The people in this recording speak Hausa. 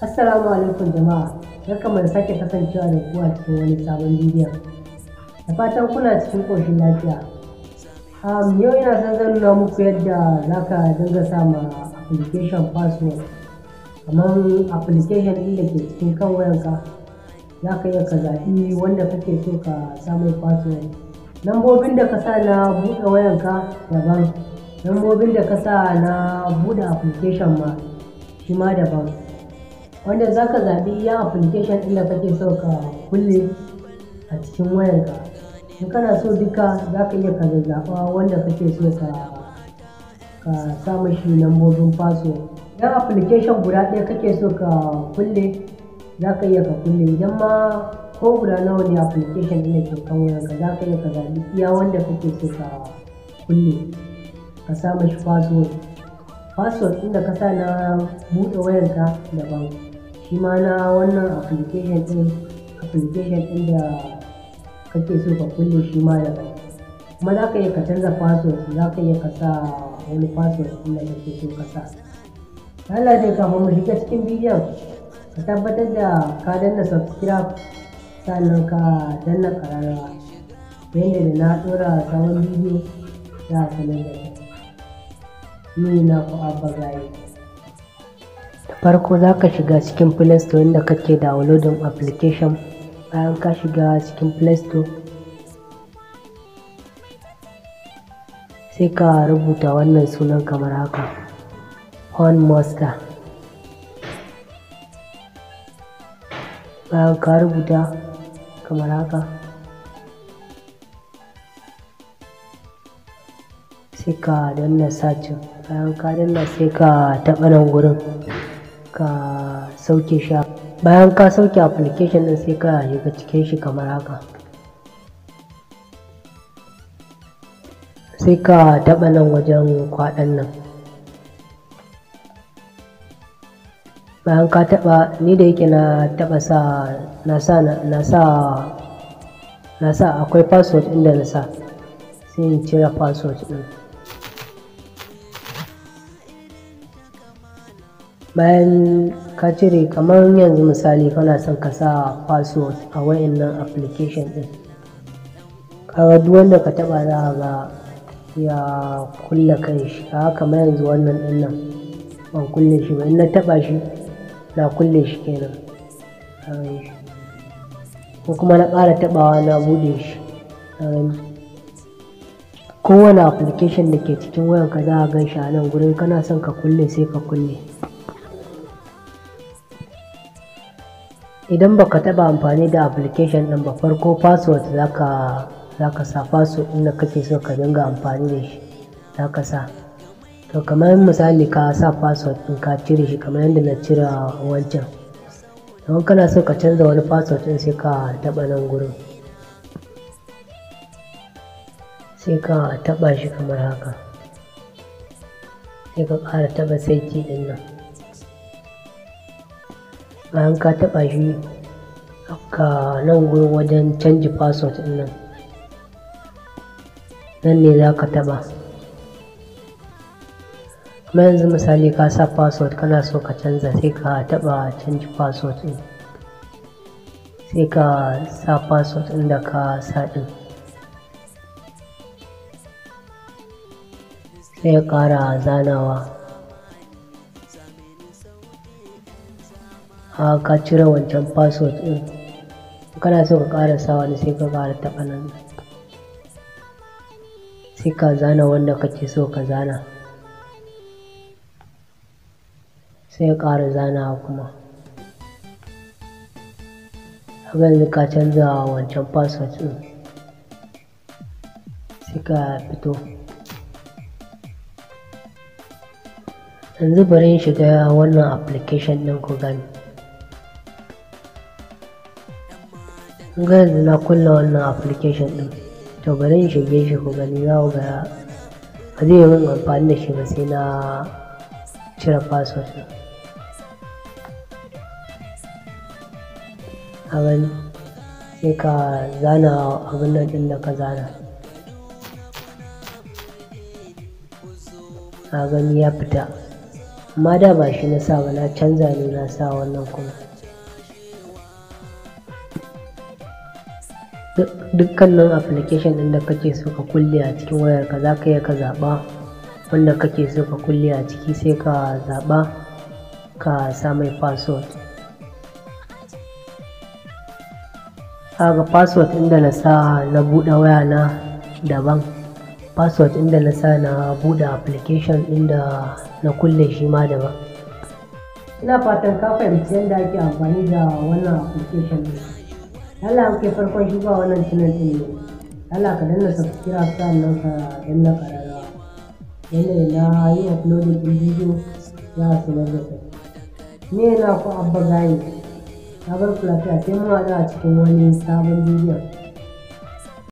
Assalamu alaikum jama'a, barkanmu da sake kasancewa da ku a cikin wani sabon bidiyon. Da fatan kuna cikin ƙoshin lafiya. Yau ina son zan nuna muku yadda za ka dinga sa ma application password. Kamar application ɗin da ke cikin kan wayanka, za ka iya ka zaɓi wanda kake so ka sa mai password. Lambobin da ka sa na buɗe wayanka daban, lambobin da ka sa na buɗe application ma shi ma daban. Wanda za ka zaɓi iya application ɗin da kake so ka kulle a cikin wayanka. In kana so duka za ka iya ka zazzaɓa wanda kake so ka sa mashi lambobin password. Idan application guda ɗaya kake so ka kulle, za ka iya ka kulle. Idan ma ko guda nawa ne application ɗin da ke kan wayanka, za ka iya ka zaɓi iya wanda kake so ka kulle, ka sa mashi password. Password ɗin da ka sa na buɗe wayanka daban, shi ma na wannan application ɗin da kake so ka kulle shi ma daban. Kuma za ka iya ka canza password, za ka iya ka sa wani password ɗin da kake so ka sa. Allah dai, kafin mu shiga cikin bidiyon, ka tabbatar da ka danna subscribe, sannan ka danna ƙararrawa, ta yadda da na ɗora sabon bidiyo za a sanar da kai. Ni na ku Abba Gaye. Da farko za ka shiga cikin Play Store inda kake downloading application. Bayan ka shiga cikin Play Store, sai ka rubuta wannan sunan kamar haka: Phone Master. Bayan ka rubuta kamar haka, sai ka danna searching. Bayan ka danna, sai ka taɓa nan gurin ka sauke shi. Bayan ka sauke application ɗin, sai ka shiga cikin shi kamar haka. Sai ka taɓa nan wajen kwaɗon nan. Bayan ka taɓa, ni da yake na taɓa sa na sa na sa na sa akwai password ɗin da na sa, sai in cire password ɗin. Bayan ka cire, kamar yanzu misali kana son ka sa password a wayannan application ɗin, kaga duk wanda ka taɓa za ka ga ya kulle kanshi. Kaga kamar yanzu wannan ɗin nan ban kulle shi ba, in na taɓa shi na kulle shi kenan. Ka gani shi, ko kuma na ƙara taɓawa na buɗe shi. Ka gani, kowane application da ke cikin wayanka za ka gan shi a nan gurin. Kana son ka kulle, sai ka kulle. Idan baka taɓa amfani da application ɗin ba, farko password zaka sa, password ɗin da kake so ka dinga amfani da shi zaka sa. To, kamar misali ka sa password ɗin, ka cire shi kamar yadda na cire wancan. Don kana so ka canza wani password ɗin, sai ka taɓa nan gurin, sai ka taɓa shi kamar haka, sai ka ƙara taɓa saiti ɗin nan. Bayan ka taɓa shi, ka nan gurin wajen canji password ɗin nan, nan ne za ka taɓa. Kamar yanzu misali ka sa password, kana so ka canza, sai ka taɓa change password ɗin, sai ka sa password ɗin da ka sa ɗin, sai ya ƙara zanawa. A ka cire wancan password ɗin, kana so ka ƙara sa wani, sai ka ƙara taɓa nan, sai ka zana wanda kake so ka zana, sai ya ƙara zanawa kuma. Haka yanzu ka canza wancan password ɗin, sai ka fito. Yanzu bari in shiga wannan application ɗin ku gani. Kun ga yanzu na kulle wannan application ɗin. To, bari in shige shi ku gani. Za ku ga ba zai yi min amfani da shi ba sai na cire password ɗin. Ka gani, sai ka zana abin nan ɗin da ka zana. Ka gani, ya fita. Amma da ba shi na sa ba, na canza ne na sa wannan kuma. Dukkanin application ɗin da kake so ka kulle a cikin wayarka, za ka iya ka zaɓa wanda kake so ka kulle a ciki, sai ka zaɓa ka sa mai password. Kaga password ɗin da na sa na buɗe waya na daban, password ɗin da na sa na buɗe application ɗin da na kulle shi ma daban. Ina fatan ka fahimci yadda ake amfani da wannan application ɗin. Allah ke farkon shiga wannan channel ɗin ne, Allah ka danna subscribe, sannan ka danna ƙararrawa. Yanayi na yi uploading ɗin bidiyo za a sanar da kai. Ni na ku Abba Gaye, na bar ku lafiya, sai mun haɗu a cikin wani sabon bidiyon.